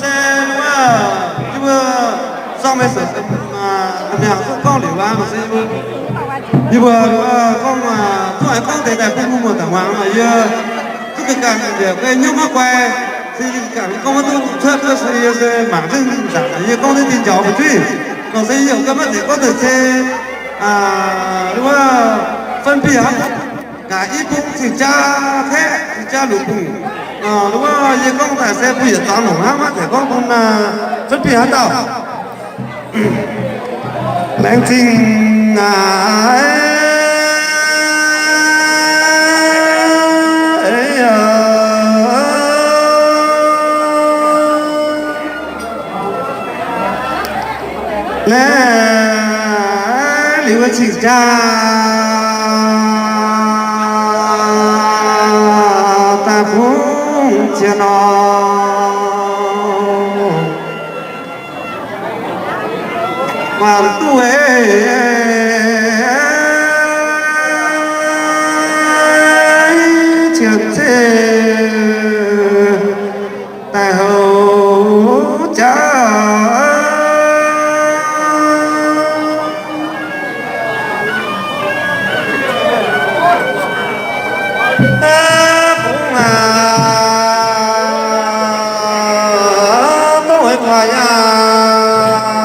Se wuov, yie mbuo sorng meih seix, mbiaangc zungv gorngv liuz aqv, se yie mbuo, yie mbuo wuov gorngv, zuqc aengx gorngv deix daaih bun mbuo muoz-doic muangx. Yie zungv ganh njiec guei hnyouv maiv guai, se yie ganh gorngv maiv duqv cuotv, se yie se mangc zengv nzangc, yie gorngv deix dinh njaaux fu'jueiv. Nor se yie yaac ganh maiv zeiz gorngv deix se wuov 分辨 aqv. Nqa'haav i bung cing-jaa kaeqv, cing-jaa luoqc bung. Wuov yie gorngv daaih se bun yietc zuangx longc hnangv, maiv zeiz gorngv bun 分辨 haaix dauh. Laengz zingh aac. Naaiv liuz wuov cing-jaa daaih bungx jiex nor, maanc duqv cien-ceqv daaih houc jaax. Bungx aac, dongh wuov guaax yaac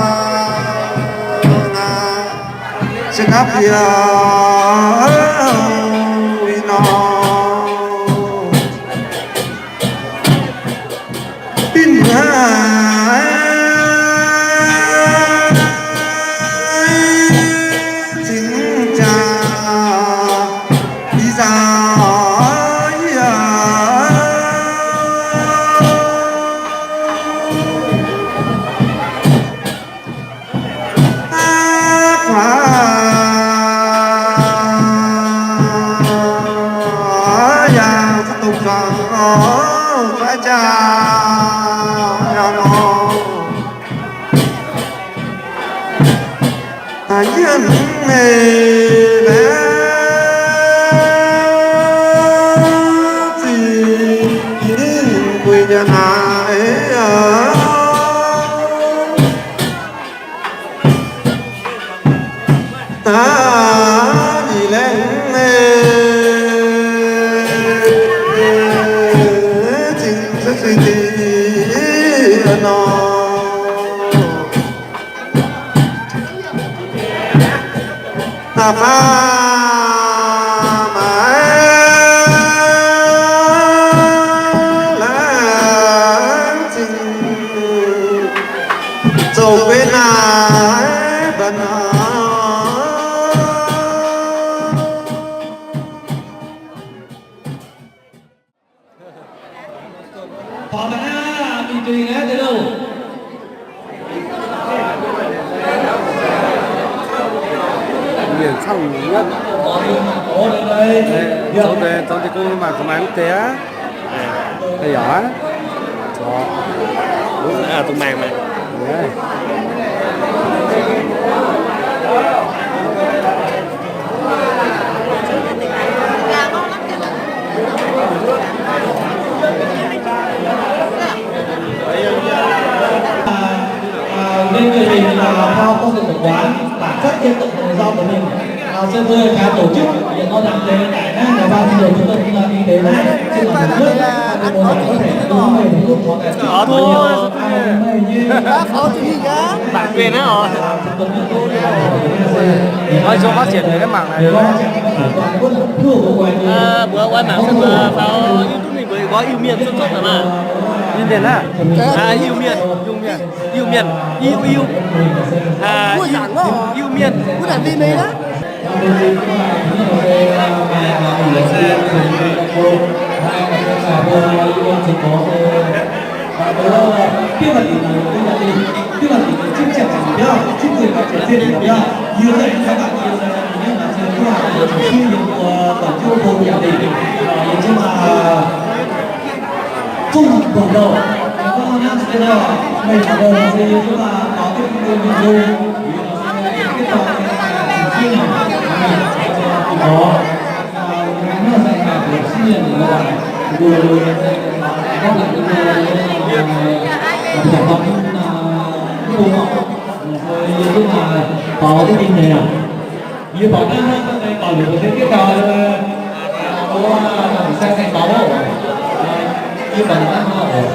se nqa'haav bieqc nor. Binh haic cing-jaa, ih zanc yie Da'faam maaiz laengz zingh zoux guei naaiv mbu'naaiv. Mienh camv nyuotv. Zoux deix, zoux deix gong mangc gaax maaih mv deix aqv. Yaac aqv. Zuqc maengc maengc. Nên truyền hình là do công ty kiểm toán bản chất hiện tượng tự do của mình. À, sẽ thuê cả tổ chức hiện có nắm quyền tại các nhà băng, xin lỗi, trung tâm kinh doanh y tế này, trên toàn nước, các bộ có thể đúng người đúng lúc có thể Bản quyền á hả? Nói chung phát triển về cái mảng này. Ờ, bữa ngoài mảng sân, ờ, sau YouTube mình mới có Iu Mienh xuất xuất hả mà? Iu Mienh á? À, Iu Mienh, Iu Mienh, Iu, Iu. À, Iu, Iu Mienh. Yie duqv maaih baaux duqv dingh nyei aqv. Yie buatc naaiv hnangv naaiv deix baaux liuz mbuo se diev gau, mbuo sai sai baaux oc. Yie buatc naaiv hnangv oc.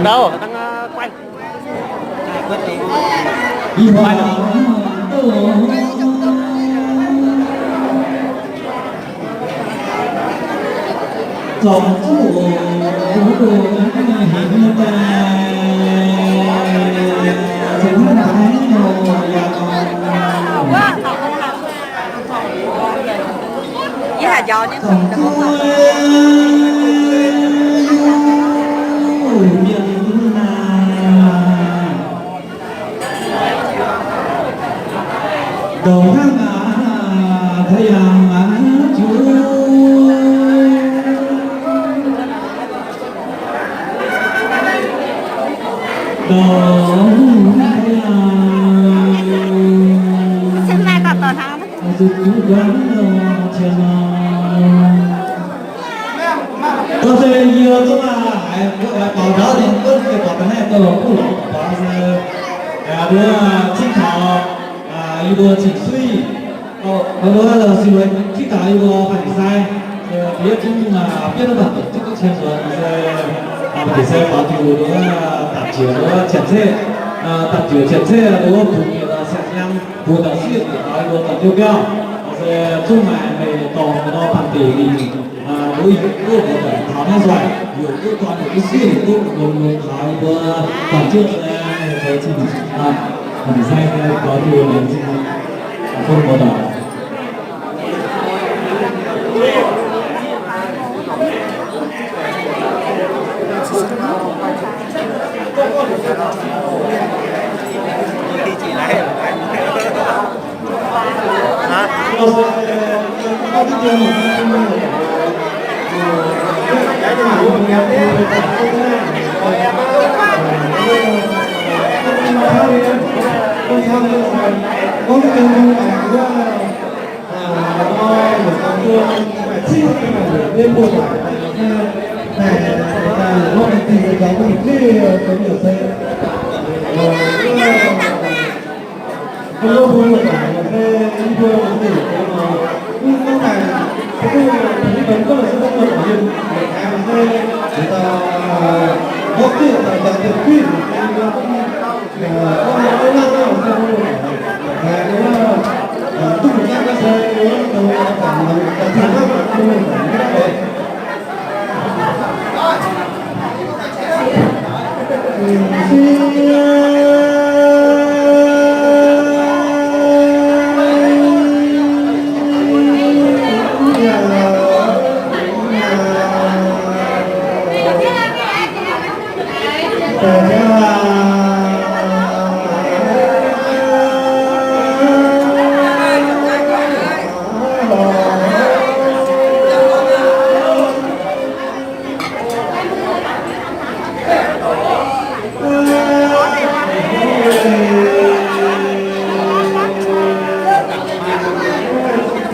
Đâu? Đang, ờ, quay. Gorngv se yie zungv haiz mbuo oix baaux ndau ninh mbuo se baaux ga'naaiv daaih longc kuv lorqc, baaux se, aa, mbuo cingx taux, aa, yie mbuo cing-suiv, aa, mbuo cingx taux yie mbuo faanh deix sai, aa, yie zungv, aa, bietv duqv mangc duqv duqv qiemx nzuonx se, aa, faanh deix sai baaux diuc mbuo dapc jiex mbuo cietv ceqv, aa, dapc jiex cietv ceqv mbuo bungx bieqc siang-hnyangx, bungx daaih sieqv bieqc taux yie mbuo dorn-juov biauv, se zungv maaih meih dorngc nor faanh deix lingc. Aa, mbuo yietc duqv mbuox taux naaiv nzoih, yietc duqv dorn, yietc duqv sieqv, yietc duqv longx longx taux mbuo dorn-juov se, aa, faanh deix sai se gorx diuh laengz zingh bun mbuo dorngc.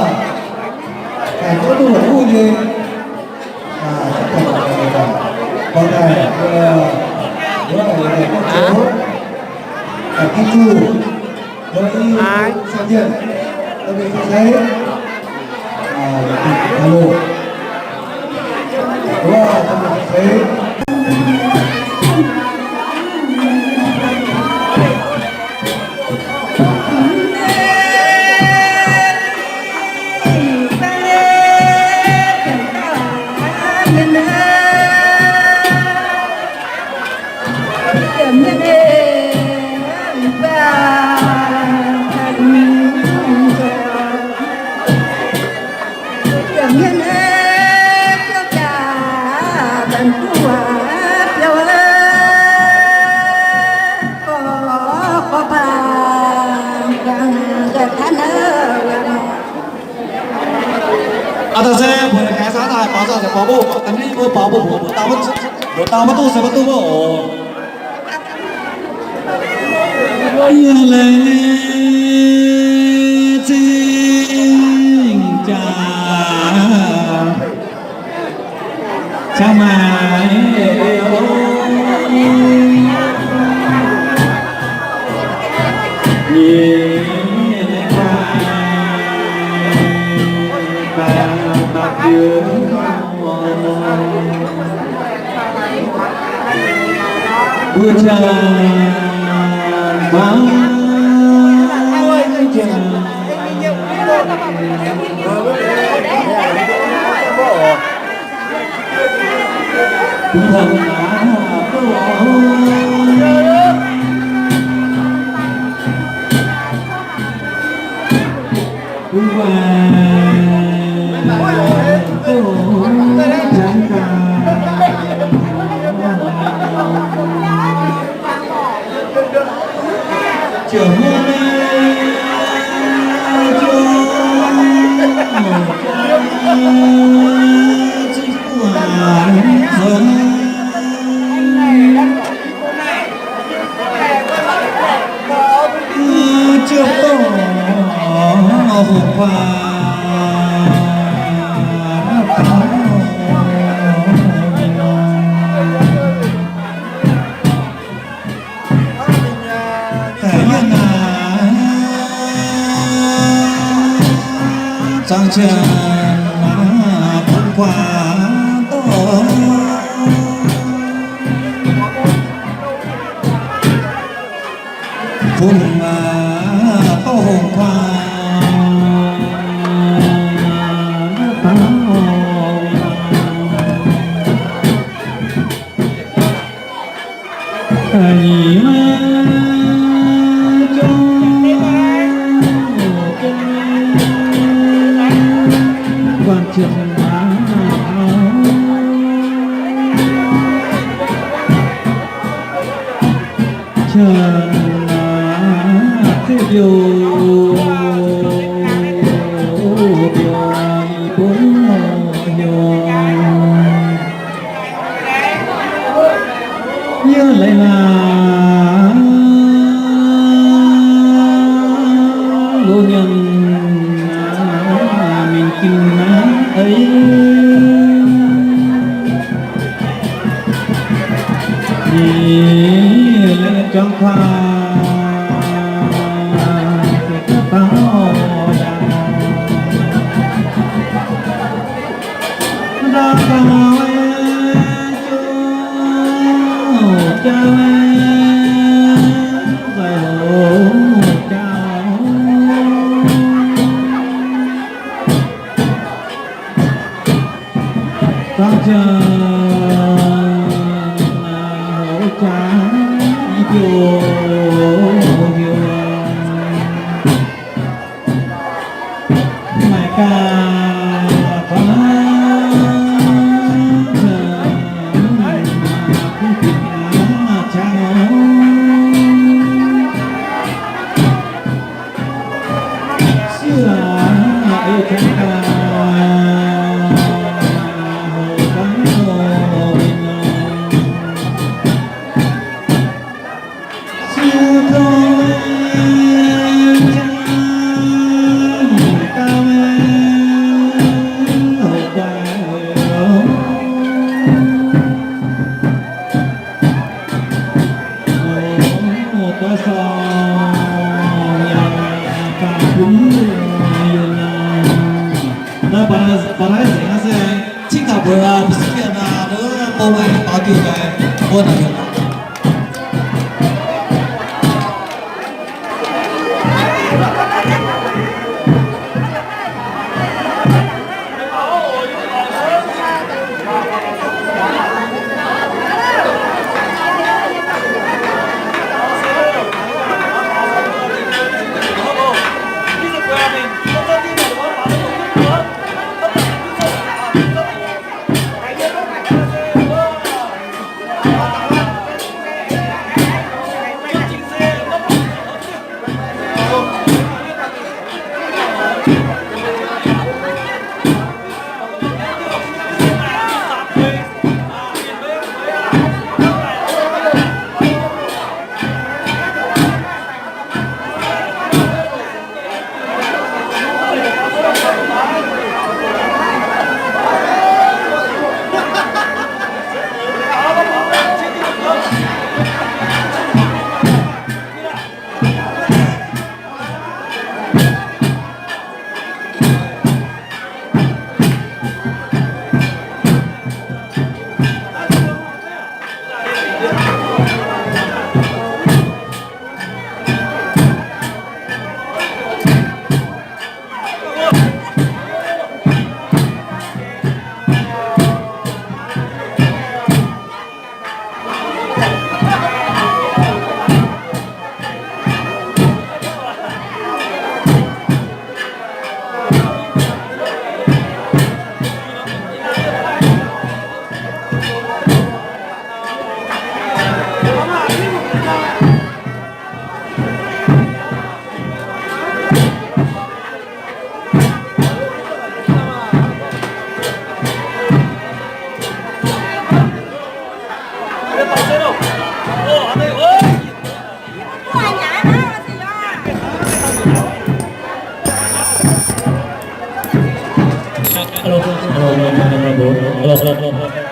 Aa, haiz duqv duqv longc kuv nyei. Aa, gorngv daaih, wuov, wuov, wuov, gorngv zoux, aa, Giduc, wuov, i, sau jienh, wuov, mingh sai, aa, aa, loh, wuov, mingh sai. Aa, daaih se mbuo naaiv gaengh saah daaih baaux nzauh se baaux mbuo, da'nyeic mbuo baaux mbuo mbuox mbuox dauh maiv, mbuox dauh maiv duqv se maiv duqv mbuo oc. Yie laengz zingh jaax cangv maah. Yie leiz naaiv loz-hnoi mingh ginh naaiv ei, ninh leiz juangc kuaaiv daux gaux. Naaiv baac naaiv nzengc naaiv se cingv taux mbuo Pacific naaiv, bou maaih baaux diuh daaih, mbuo naaic. Hello.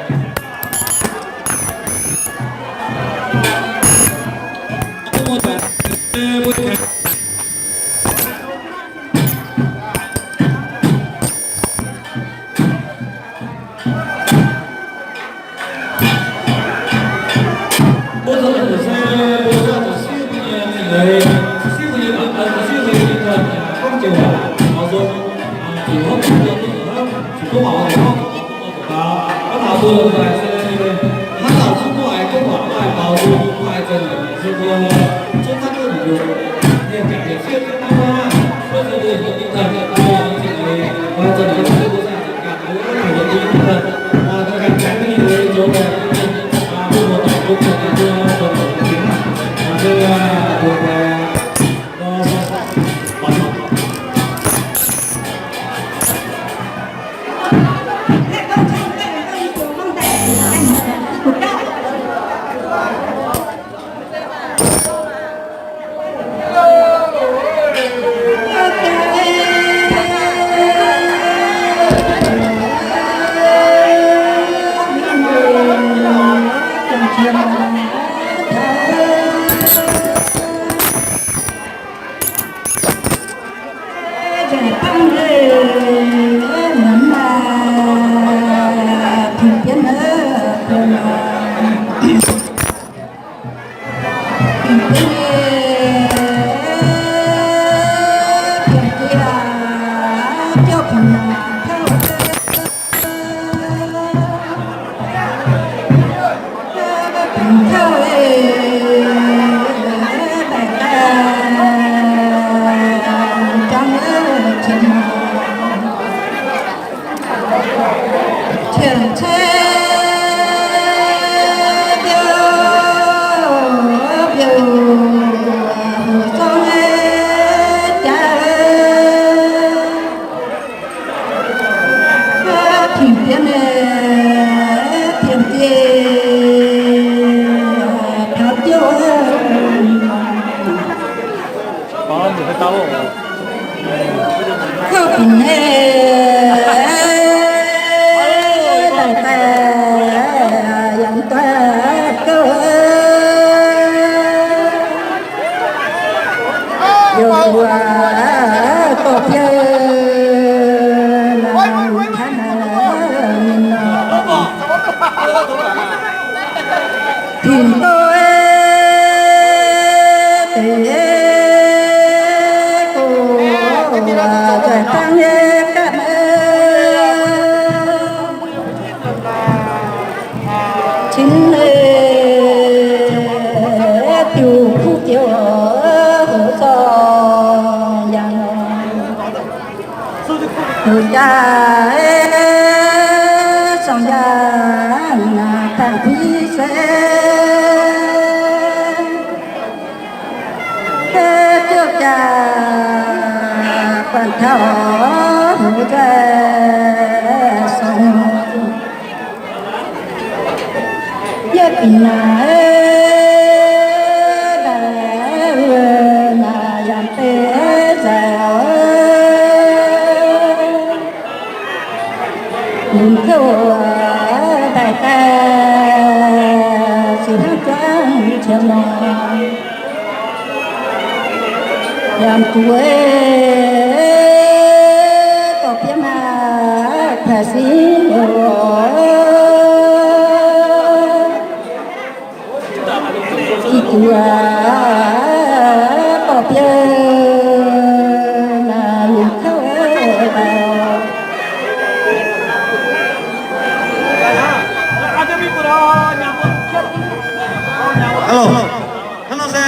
Hnangv nor se,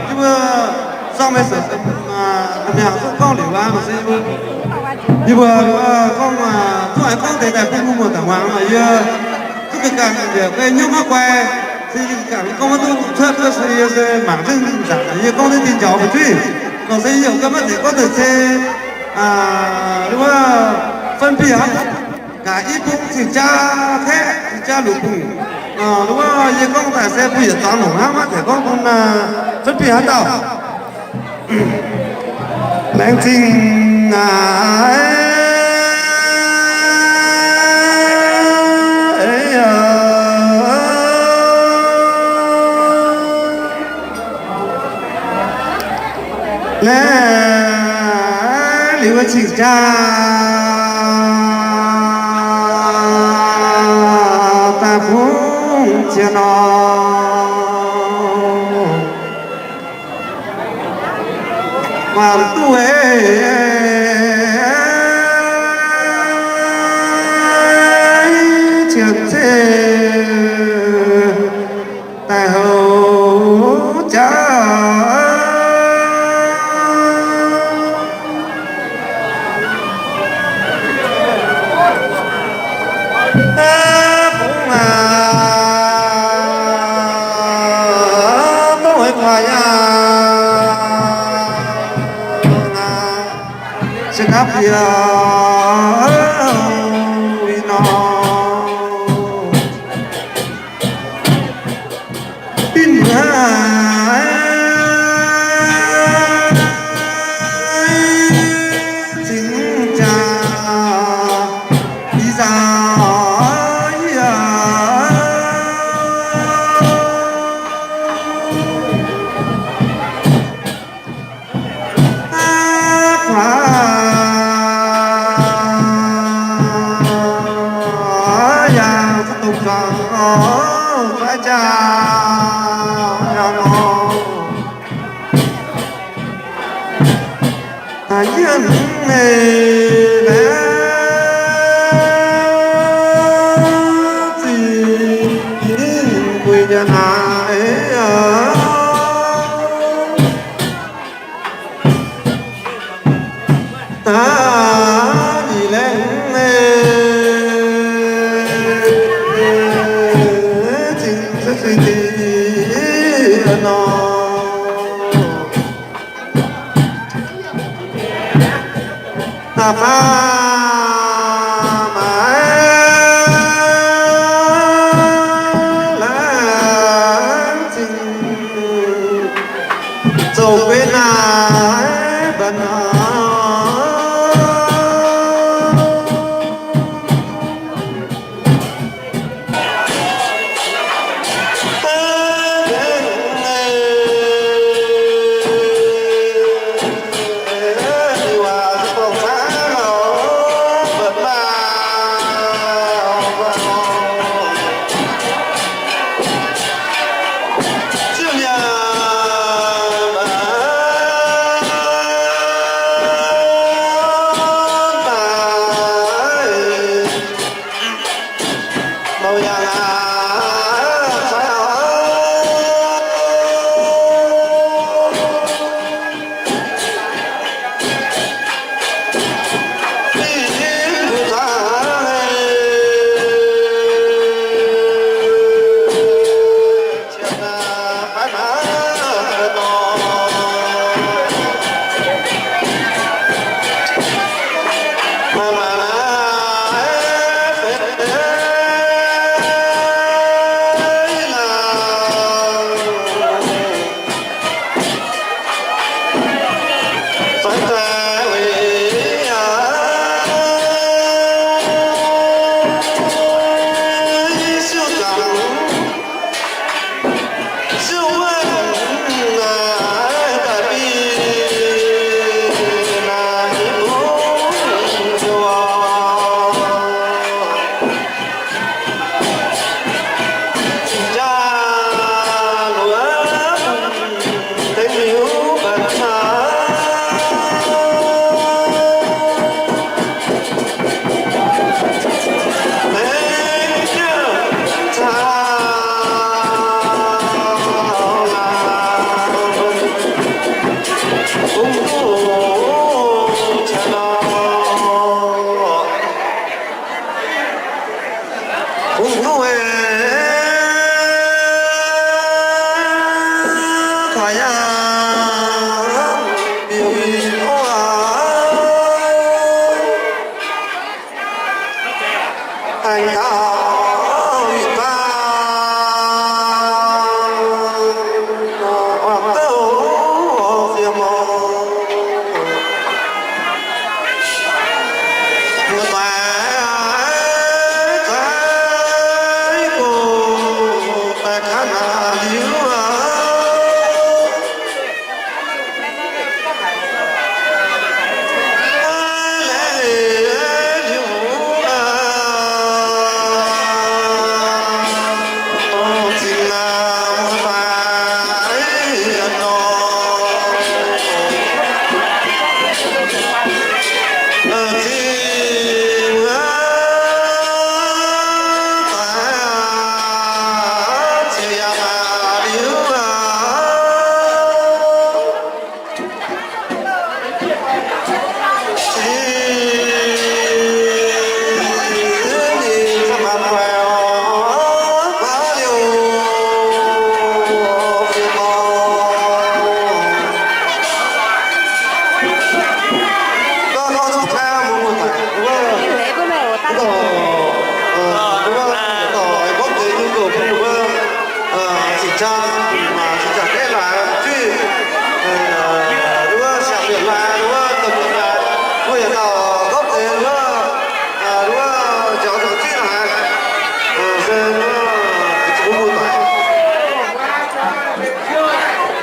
yie mbuo sorng maiv seix, a'miangh zungv gorngv liuz aqv, nor se yie mbuo, yie mbuo gorngv, zuqc aengx gorngv deix daaih bun mbuo muoz daaih muangx, yie zuqc ganh njiec guei hnyouv maiv guai, se yie ganh gorngv maiv duqv cuotv, se yie se mangc zengv nzangc, yie gorngv deix dinh njaaux fu'jueiv. Nor se yie yaac ganh maiv zeiz gorngv deix se, wuov, 分辨 aqv. Nqa'haav i bung cing-jaa kaeqv, cing-jaa luoqc bung. Wuov, yie gorngv daaih se bun yietc zuangx longc hnangv, maiv zeiz gorngv bun 分辨 haaix dauh. Laengz zingh naaic. Cing-jaa daaih bungx jiex nor, maanc duqv ei cien-ceqv daaih houc jaax.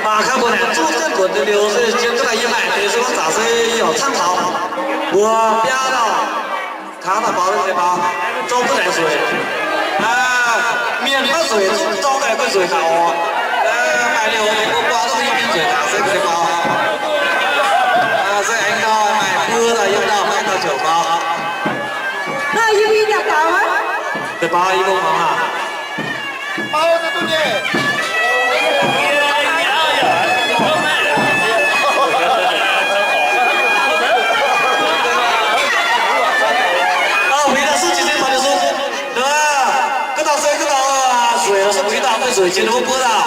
Mangc gaax mbuo naaic zungv jienv nduonx liuz se jienv ga'naaiv yie maaih deix se wuov zanc se yie oix camv taux mbuo biaa dauh. Taux daaih baaux deix baaux, zorng duqv naaic nzueic. Mienh maiv nzueic, zungv zorng daaih guei nzueic daaih oc. Maaih liuz mbuo buangh duqv mingh mienh nzueic daaih se deix baaux. Se aengx ndau maaih buo daaih yiem ndau maiv ndau ziouc baaux. Deix baaux yie mbuo muangx aqv. Mbuo i dauh suv jiex se mv baac ninh se, ga'naaiv se ga'naaiv nzueic se mbuo i dauh maiv nzueic jiex ninh mbuo buo dauh.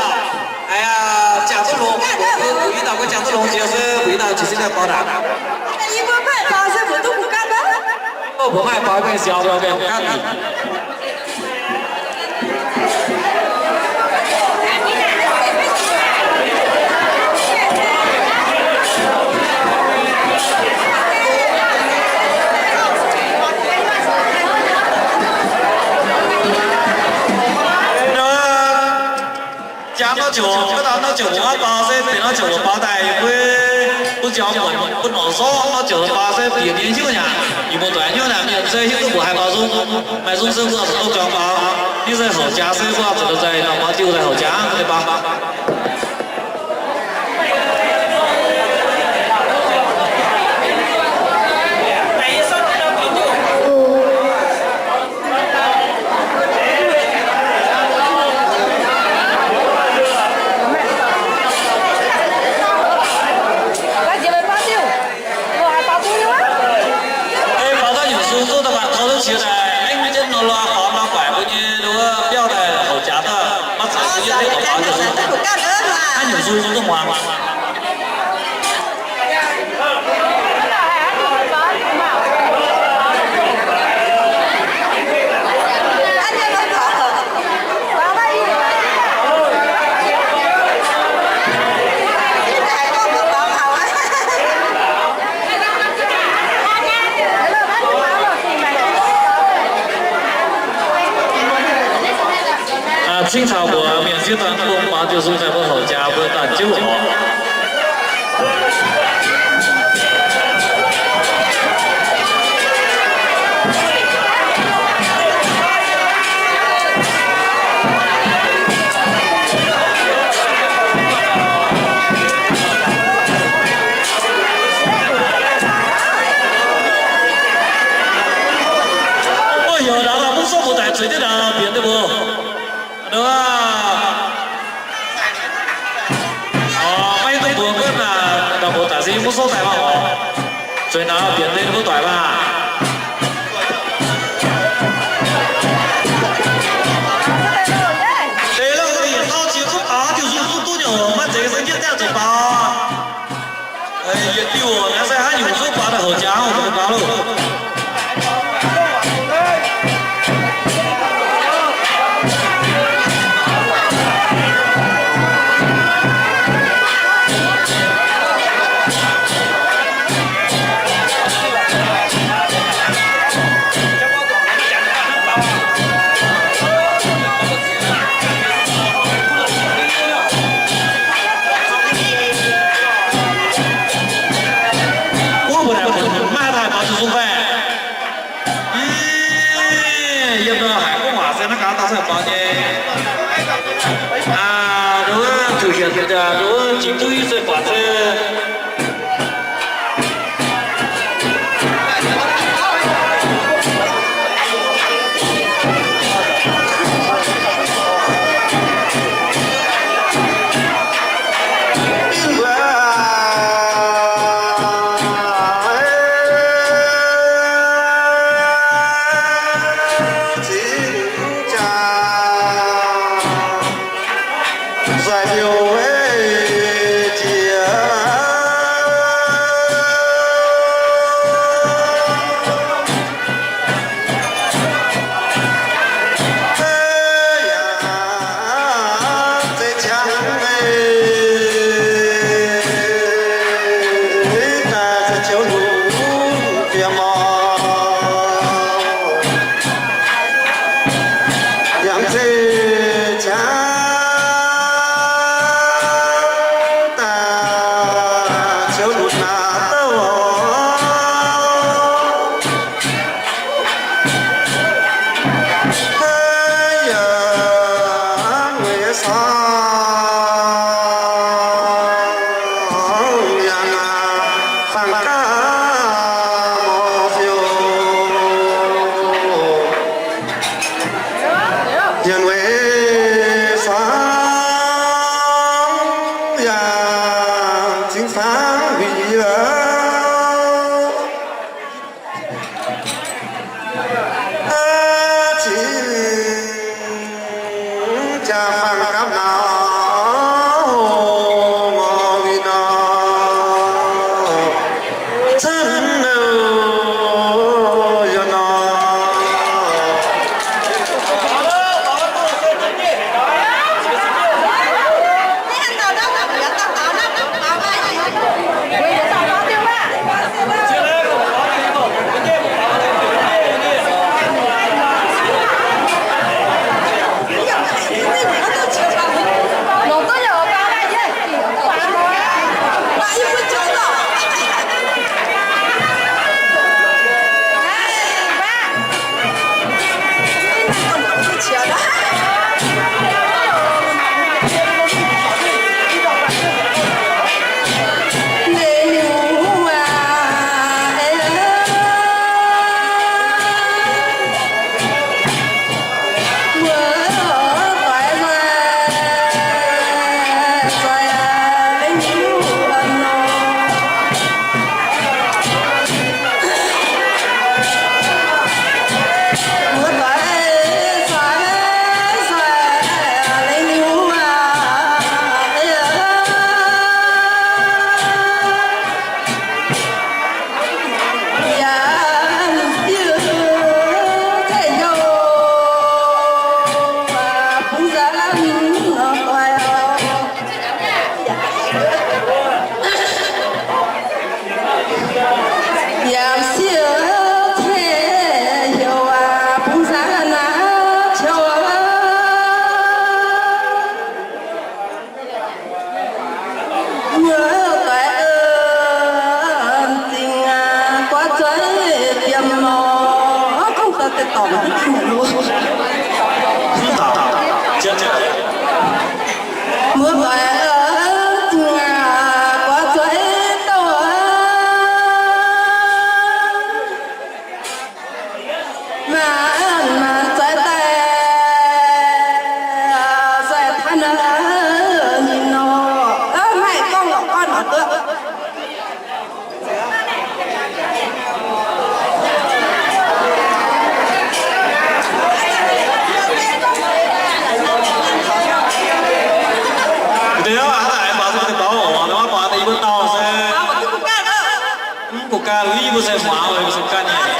Jangx duqv longx, mbuo i dauh mbuo jangx duqv longx jiex se mbuo i dauh jiex se daaih baaux ndaangc. Mbuo maaih baaux mengh siaux mbuo mengh gapv. Jangx nor ziouc, ga'naaiv nor ziouc mbuo baaux se benx nor ziouc mbuo baaux daaih, yie mbuo bun ziangx muonc bun norqc sorv nor ziouc baaux se bieqc mienh hnyouv nyanc, yie mbuo doic hnyouv nyanc mienh se hiuv duqv mbuo haih baaux nzung. Maaih nzung se mbuo zuqc dongh ziangx baaux, ninh se houc jaax se mbuo zuqc dongh zai norm baaux diuh daaih houc jaax deix baaux. Ei, baaux daaih nyungc sung duqv daaih mangc taux duqv qiex daaih, aengx maiv jienv nor lorh faaux nor guaic mbuo nyei wuov biauv daaih houc jaax daaih, maiv zeiz se yie duqv baaux nyungc sung. Naaiv nyungc sung duqv muangx. Cingx taux mbuox mienh sieqv dorn bung baaux diuh nzung daaih mbuo houc jaax mbuo daaih jiouv oc. Wuov heuc naaiv mbuo mv sorv mbuo daaih zueiz jienv naaiv mbienx deix mbuo. Maiv hiuv duqv mbuox guonv naaic, daaih mbuox daaih se mv sorv daaih maah oc. Zueiz naaic mbienx deix mbuo doic maah. Deix lorqc, yietc dauh jiex duqv baaux diuh nzung duqv duqv nyei oc, maiv zeiz se jienv daaih zuqc baaux. Yietc diuh naaiv se haaix nyungc zuqv baaux daaih houc jaax oc, baaux loh. Wuov mbuo naaic maiv haih daaih baaux zuqc sung fai? Yiem nor haiz gorngv waac se naaiv gaax dauh se baaux nyei. Aa, nduov zuqc hienx, nduov jiex duqv se buatc se. Yaac weic sorng yaac fangx gaax mor fiou. Yaac weic sorng yaac cingx fangx wih aqv. Cingx jaa fangx gapv nor, ngorc wih nor, cen nouh yaac nor. Yaac siev ceix heuc waac bungx nzangv naaiv qiu. Muoz-doic, zingh guav zueiz diemv nor, gorngv daaih deix dorngc mv dingc loh. Muoz-doic, zingh guav zueiz douh. Maaih, maaih zaaix daaih, zaaix taan ninh nor, maiv gorngv lorqc, gorngv lorqc duqv. Ndeic aqv, hnangv naaic baaux nzung deix baaux oc, maiv baaux deix yie mbuo dauh se. Mv baac ganh yie mbuo se muangx, yie mbuo se ganh nyei.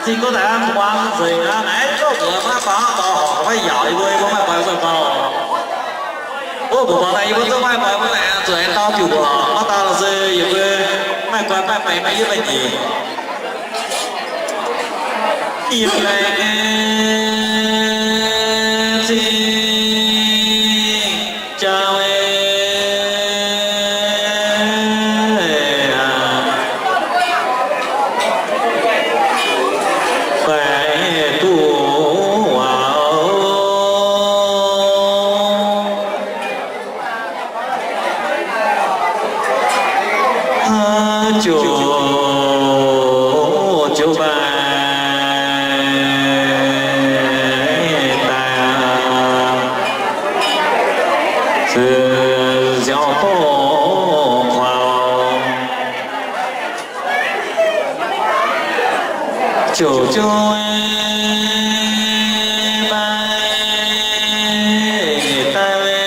Ninh gorngv daaih hnangv muangx nzengc aqv, naaiv zouv mbuox maiv baac dorh horc maiv yaauc, yie mbuo yie mbuo maiv baac zuqc baac. Mbuo mbuox daaih yie mbuo zungv maiv baac mbuo naaic zuqc aengx dau diuc mbuox maiv dau se yie mbuo maiv guai maiv baengx maiv yietv maiv nyeic. Yie laengz zingh jauv baeqc duqv waac. Ziouc, ziouc maiv daaih se ziouc bouh kuaux. Ziouc, ziouc maiv daaih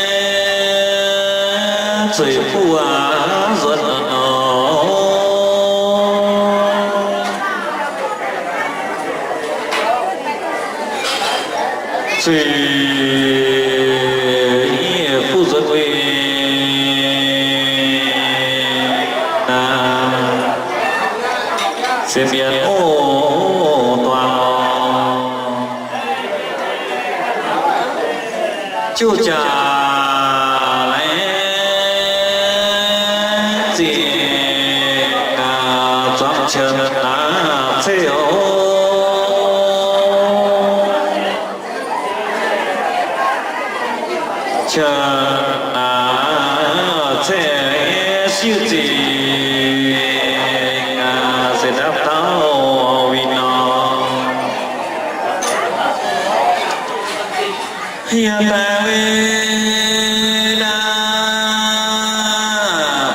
zueiz buov nzuonx nor. Zueiz buov nzuonx wuov, sienx mienh oc, duangc oc. Juqv jaax laengz zingh zuangx qiemx naaiv ceqv oc. Qiemx naaiv ceqv siouv zingh se ndapv taux winh nor. Yie daaih winh naaiv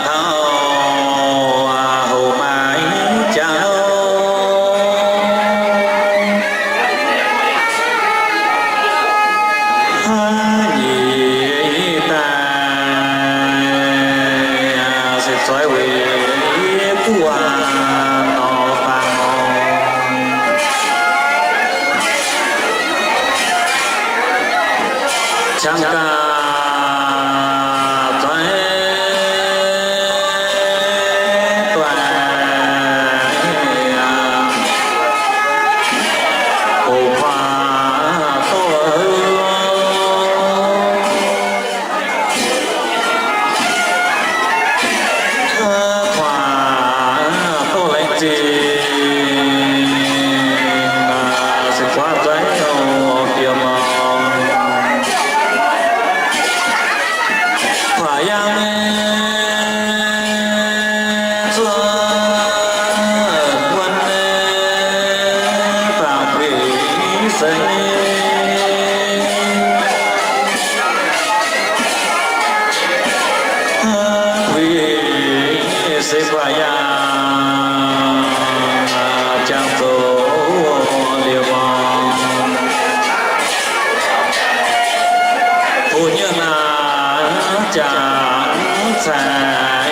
taux houx maaih jaax nyic daaih se zoix weic yie guv waac norqc faang oc. Qangx gaax zoih doic, hoc kuaax doic, kuaax doic laengz zingh, se kuaax zoih oc, bieqc mangc. Kuaax yangh zuov buonv baengh buix seix, buix seix kuaax yangh jangx zoux liuz mangc. Hoc nyuonh naaic jangx cai